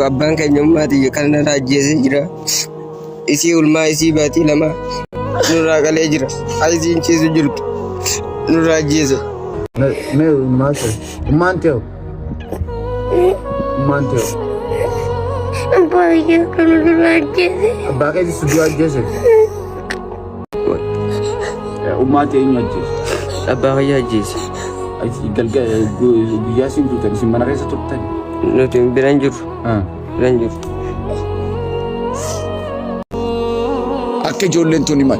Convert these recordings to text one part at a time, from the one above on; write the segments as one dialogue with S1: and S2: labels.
S1: Abbaan keenya ummaa tiyya kan narraa ajjeesee jira. Isii ulmaa isii baatii 2 nurraa qalee jira. Isiin ciisu jirtu nurraa ajjeese.
S2: Mee maal ta'e? Ummaan ta'e? Ummaan ta'e?
S3: Abbaa kiyya kan nurraa ajjeese.
S2: Abbaa keetis du'a ajjeese? Ummaa ta'e eenyu ajjeese?
S1: Abbaa kiyya ajjeese.
S2: Galgala guyyaa isin duutan isin mana keessa turtan?
S1: Nuti bira hin jirru. Bira hin jirru.
S4: Akka ijoolleen tun himan.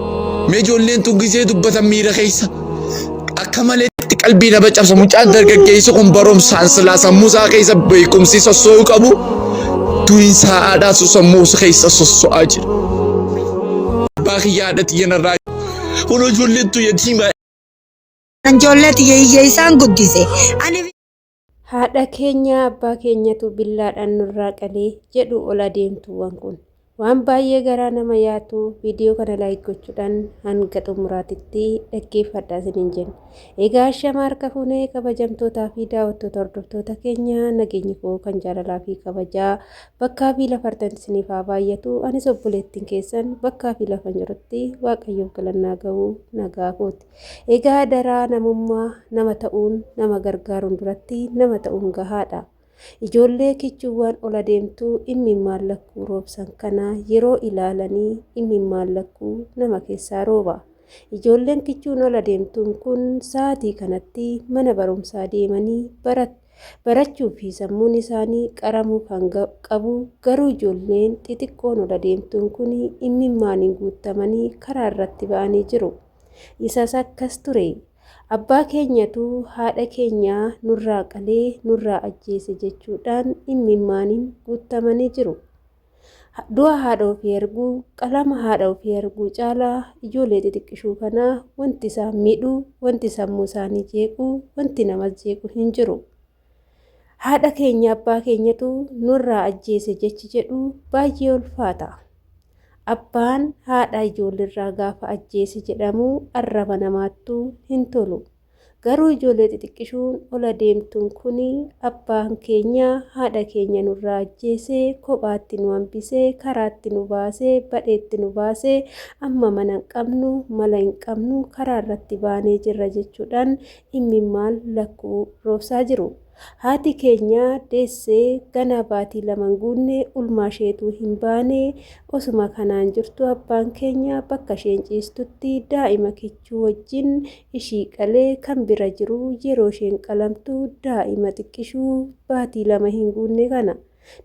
S4: Mee ijoolleen tun gizee dubbatan miira keessa akka maleetti qalbii nama cabsa. Mucaan dargaggeessi kun barumsaan silaa sammuu isaa keessa beekumsi sosso'uu qabu du'insa haadhaa sammuu isaa keessa sosso'aa jira. Abbaa kiyya haadha tiyya narraa kun ijoolleen tun yatiima.
S5: Ijoollee tiyya hiyyeessaan guddise. Ani
S6: Haadha keenya abbaa keenyatu billaadhaan nurraa qalee jedhu ol adeemtuuwwan kun. Waan baay'ee garaa nama yaatu viidiyoo kana laayik gochuudhaan hanga xumuraatitti dhaggeeffadhaa isiniin jenna. Egaa ashama harka fuunee kabajamtootaa fi daawwattoota hordoftoota keenya nageenyi koo kan jaalalaa fi kabajaa bakkaa fi lafartan isiniif haa baay'atu. Anis obboleettiin keessan bakkaa fi lafan jirutti Waaqayyoof galannaa ga'uu nagaa kooti. Egaa adaraa namummaa nama ta'uun nama gargaaruun duratti nama ta'uun gahaadha. Ijoollee kichuuwwan ol adeemtuu immimmaan lakkuu roobsan kana yeroo ilaalanii immimmaan lakkuu nama keessaa rooba. Ijoolleen kichuun ol adeemtuun kun sa'aatii kanatti mana barumsaa deemanii barachuu fi sammuun isaanii qaramuu kan qabu garuu ijoolleen xixiqqoon ol adeemtuun kun immimmaaniin guuttamanii karaa irratti ba'anii jiru. Isas akkas ture. Abbaa keenyatu haadha keenya nurraa qalee nurraa ajjeese jechuudhaan immimmaaniin guuttamanii jiru. Du'a haadha ofii arguu, qalama haadha ofii arguu caalaa ijoollee xixiqqishuu kana wanti isaan miidhu, wanti sammuu isaanii jeequ, wanti namas jeequ hin jiru. Haadha keenya abbaa keenyatu nurraa ajjeese jechi jedhu baay'ee ulfaata. Abbaan haadha ijoolleerraa gaafa ajjeese jedhamu arraba namaattuu hin tolu. Garuu ijoollee xixiqqishuun ol adeemtuun kun abbaan keenya haadha keenya nurraa ajjeese, kophaatti nu hambise, karaatti nu baase, badheetti nu baase, amma mana hin qabnu, mala hin qabnu, karaa irratti baanee jirra jechuudhaan immimmaan lakkuu roobsaa jiru. Haati keenya deessee ganaa baatii 2 hin guunne ulmaa isheetuu hin baane osuma kanaan jirtu abbaan keenya bakka isheen ciistutti daa'ima kichuu wajjin ishii qalee kan bira jiru yeroo isheen qalamtu daa'ima xiqqishuu baatii 2 hin guunne kana.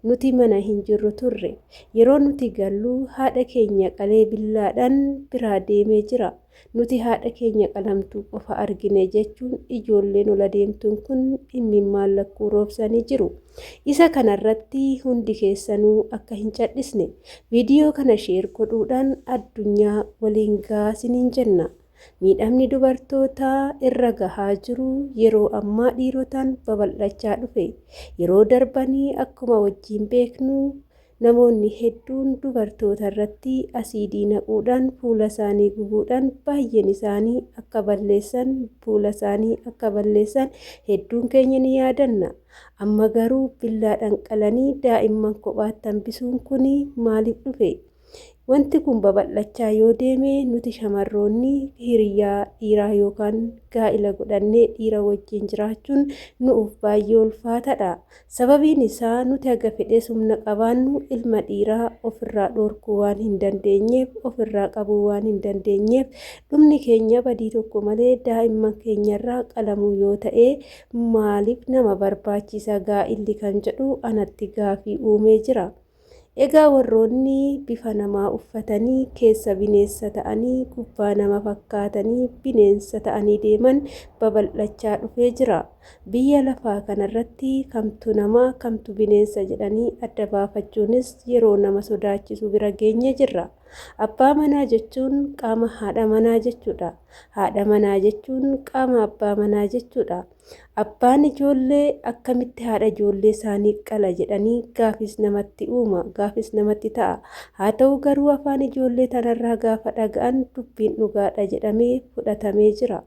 S6: Nuti mana hin jirru turre. Yeroo nuti gallu haadha keenya qalee billaadhaan biraa deemee jira. Nuti haadha keenya qalamtuu qofa argine jechuun ijoolleen ol adeemtuun kun immimmaan lakkuu roobsanii jiru. Isa kanarratti hundi keessanuu akka hin cadhisne. Viidiyoo kana sheer godhuudhaan addunyaa waliin gahaa isiniin jenna. Miidhamni dubartootaa irra gahaa jiru yeroo ammaa dhiirotaan babal'achaa dhufe. Yeroo darbanii akkuma wajjin beeknu namoonni hedduun dubartoota irratti asiidii naquudhaan fuula isaanii gubuudhaan baay'een isaanii akka balleessan fuula isaanii akka balleessan hedduun keenya ni yaadanna. Amma garuu billaadhaan qalanii daa'imman kophaatti hambisuun kun maaliif dhufe? Wanti kun babal'achaa yoo deeme nuti shamarroonni hiriyaa dhiiraa yookaan gaa'ila godhannee dhiira wajjin jiraachuun nu'uuf baay'ee ulfaatadha. Sababiin isaa nuti haga fedhes humna qabaannu ilma dhiiraa ofirraa dhoorkuu waan hin dandeenyeef, ofirraa qabuu waan hin dandeenyeef dhumni keenya badii tokko malee daa'imman keenyarraa qalamuu yoo ta'e maaliif nama barbaachisa gaa'illi kan jedhu anatti gaafii uumee jira. Egaa warroonni bifa namaa uffatanii keessa bineessa ta'anii gubbaa nama fakkaatanii bineensa ta'anii deeman babal'achaa dhufee jira. Biyya lafaa kanarratti kamtu nama kamtu bineensa jedhanii adda baafachuunis yeroo nama sodaachisu bira geenyee jirra. Abbaa manaa jechuun qaama haadha manaa jechuudha. Haadha manaa jechuun qaama abbaa manaa jechuudha. Abbaan ijoollee akkamitti haadha ijoollee isaanii qala jedhanii gaafis namatti uuma, gaafis namatti ta'a. Haa ta'u garuu afaan ijoollee tanarraa gaafa dhaga'an dubbiin dhugaadha jedhamee fudhatamee jira.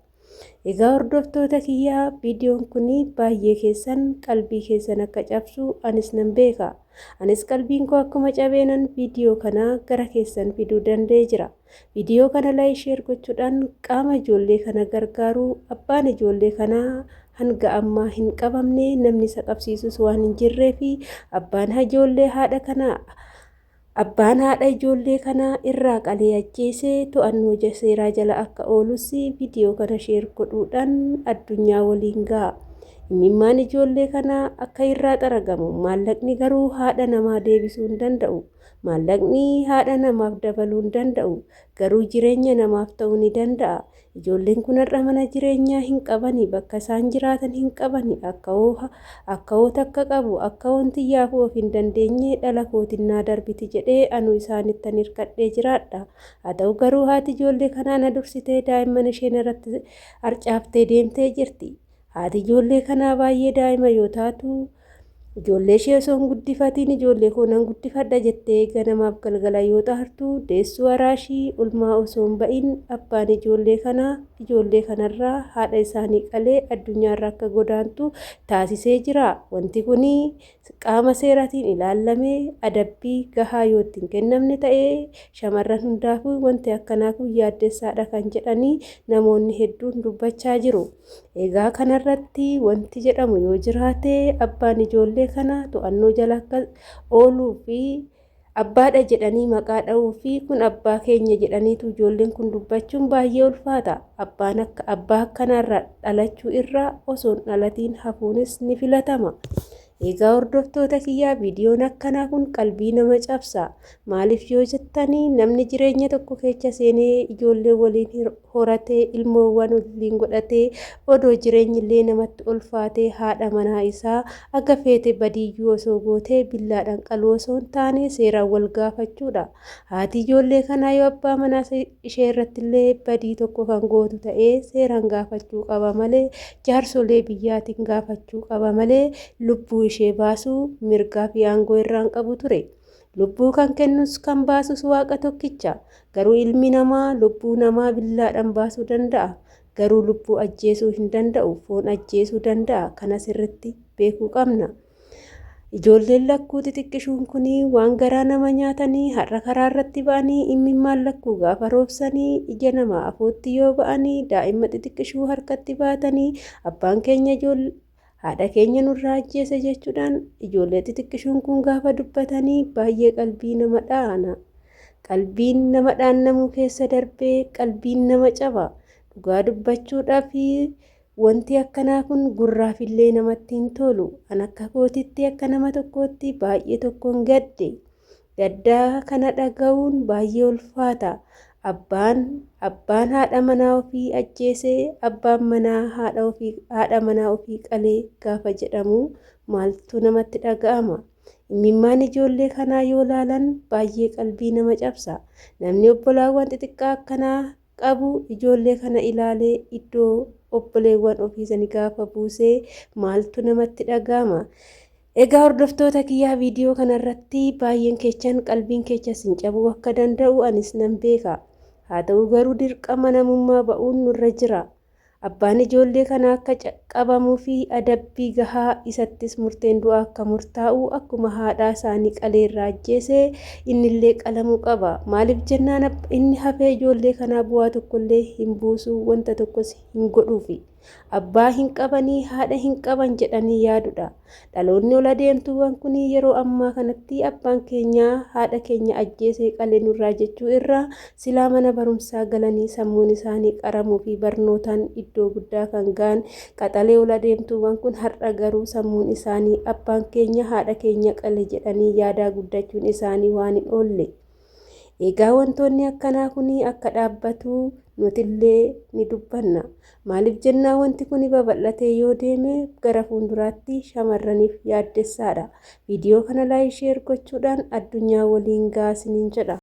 S6: Egaa hordoftoota kiyyaa viidiyoon kun baay'ee keessan qalbii keessan akka cabsu anis nan beeka. Anis qalbiin koo akkuma cabeenan viidiyoo kana gara keessan fiduu danda'ee jira. Viidiyoo kana like share gochuudhaan qaama ijoollee kana gargaaru abbaan ijoollee kanaa hanga ammaa hin qabamne namni isa qabsiisus waan hin jirree fi abbaan ijoollee haadha kanaa Abbaan haadha ijoollee kanaa irraa qalee ajjeese to'annoo seeraa jala akka oolus viidiyoo kana share godhuudhaan addunyaa waliin ga'a. Imimmaan ijoollee kanaa akka irraa xaragamu maallaqni garuu haadha namaa deebisuu hin danda'u. Maallaqni haadha namaaf dabaluu hin danda'u. Garuu jireenya namaaf ta'uu ni danda'a. Ijoolleen kun har'a mana jireenyaa hin qabani, bakka isaan jiraatan hin qabani, akkawoo takka qabu, akkawoon tiyyaafuu of hin dandeenye dhala kootiin naa darbiti jedhee anuu isaanittan hirkadhee jiraadha. Haa ta'u garuu haati ijoollee kanaa na dursitee daa'imman isheen irratti harcaaftee deemtee jirti. Haati ijoollee kanaa baay'ee daa'ima yoo taatu, ijoollee ishee osoo hin guddifatiin ijoollee koo nan guddifadha jettee ganamaaf galgala yoo xaartu deessuu araashii ulmaa osoo hin ba'in abbaan ijoollee kanaa ijoollee kanarraa haadha isaanii qalee addunyaarra akka godaantu taasisee jira. Wanti kun qaama seeraatiin ilaallamee adabbii gahaa yoo itti hin kennamne ta'ee shamarran hundaafuu wanti akkanaa kun yaaddessaadha kan jedhanii namoonni hedduun dubbachaa jiru. Egaa kanarratti wanti jedhamu yoo jiraate abbaan ijoollee kana to'annoo jala akka ooluu fi abbaadha jedhanii maqaa dha'uu fi kun abbaa keenya jedhaniitu ijoolleen kun dubbachuun baay'ee ulfaata. Abbaan akka abbaa akkanaarra dhalachuu irra osoo hin dhalatiin hafuunis ni filatama. Egaa hordoftoota kiyyaa viidiyoon akkanaa kun qalbii nama cabsa. Maaliif yoo jettanii namni jireenya tokko keessa seenee ijoollee waliin horatee ilmoowwan waliin godhatee odoo jireenyillee namatti ulfaatee haadha manaa isaa aga feete badiiyyuu osoo gootee billaadhaan qaluu osoo hin taane seeraan wal gaafachuudha. Haati ijoollee kanaa yoo abbaa manaa ishee irrattillee badii tokko kan gootu ta'ee seeraan gaafachuu qaba malee jaarsolee biyyaatiin gaafachuu qaba malee lubbuu ishee baasuu mirgaa fi aangoo irraa hin qabu ture. Lubbuu kan kennus kan baasus Waaqa tokkicha. Garuu ilmi namaa lubbuu namaa billaadhaan baasuu danda'a. Garuu lubbuu ajjeesuu hin danda'u. Foon ajjeesuu danda'a. Kana sirritti beekuu qabna. Ijoolleen lakkuu xixiqqishuun kun waan garaa nama nyaatanii har'a karaa irratti ba'anii imimmaan lakkuu gaafa roobsanii ija namaa afootti yoo ba'anii daa'ima xixiqqishuu harkatti baatanii abbaan keenya ijoollee haadha keenya nurraa ajjeese jechuudhaan ijoollee xixiqqishuun kun gaafa dubbatanii baay'ee qalbii nama dhaana. Qalbiin nama dhaannamuu keessa darbee qalbiin nama caba. Dhugaa dubbachuudhaaf Wanti akkanaa kun gurraafillee namatti hin tolu. An akka kootitti akka nama tokkootti baay'ee tokkon gadde. Gadda kana dhaga'uun baay'ee ulfaata. Abbaan abbaan haadha manaa ofii ajjeese, abbaan manaa haadha ofii haadha manaa ofii qalee gaafa jedhamu maaltu namatti dhaga'ama? Imimmaan ijoollee kanaa yoo laalan baay'ee qalbii nama cabsa. Namni obbolaawwan xixiqqaa akkanaa qabu ijoollee kana ilaalee iddoo obboleewwan ofii sani gaafa buusee maaltu namatti dhaga'ama? Egaa hordoftoota kiyyaa viidiyoo kanarratti baay'een keechan qalbiin keecha sin cabuu akka danda'u anis nan beeka. Haa ta'u garuu dirqama namummaa ba'uun nurra jira. Abbaan ijoollee kanaa akka qabamuu fi adabbii gahaa isattis murteen du'aa akka murtaa'u akkuma haadhaa isaanii qalee irraa ajjeese innillee qalamuu qaba. Maaliif jennaan inni hafee ijoollee kanaa bu'aa tokkollee hin buusu wanta tokkos hin godhuufi. Abbaa hin qabanii haadha hin qaban jedhanii yaadudha. Dhaloonni ol adeemtuuwwan kun yeroo ammaa kanatti abbaan keenya haadha keenya ajjeesee qale nurraa jechuu irra silaa mana barumsaa galanii sammuun isaanii qaramuu fi barnootaan iddoo guddaa kan ga'an qaxalee ol adeemtuuwwan kun har'a garuu sammuun isaanii abbaan keenya haadha keenya qale jedhanii yaadaa guddachuun isaanii waan hin oolle. Egaa wantoonni akkanaa kun akka dhaabbatu nutillee ni dubbanna. Maaliif jennaan wanti kun babal'atee yoo deeme gara fuulduraatti shamarraniif yaaddessaadha. Viidiyoo kana like share gochuudhaan addunyaa waliin gahaa isiniin jedha.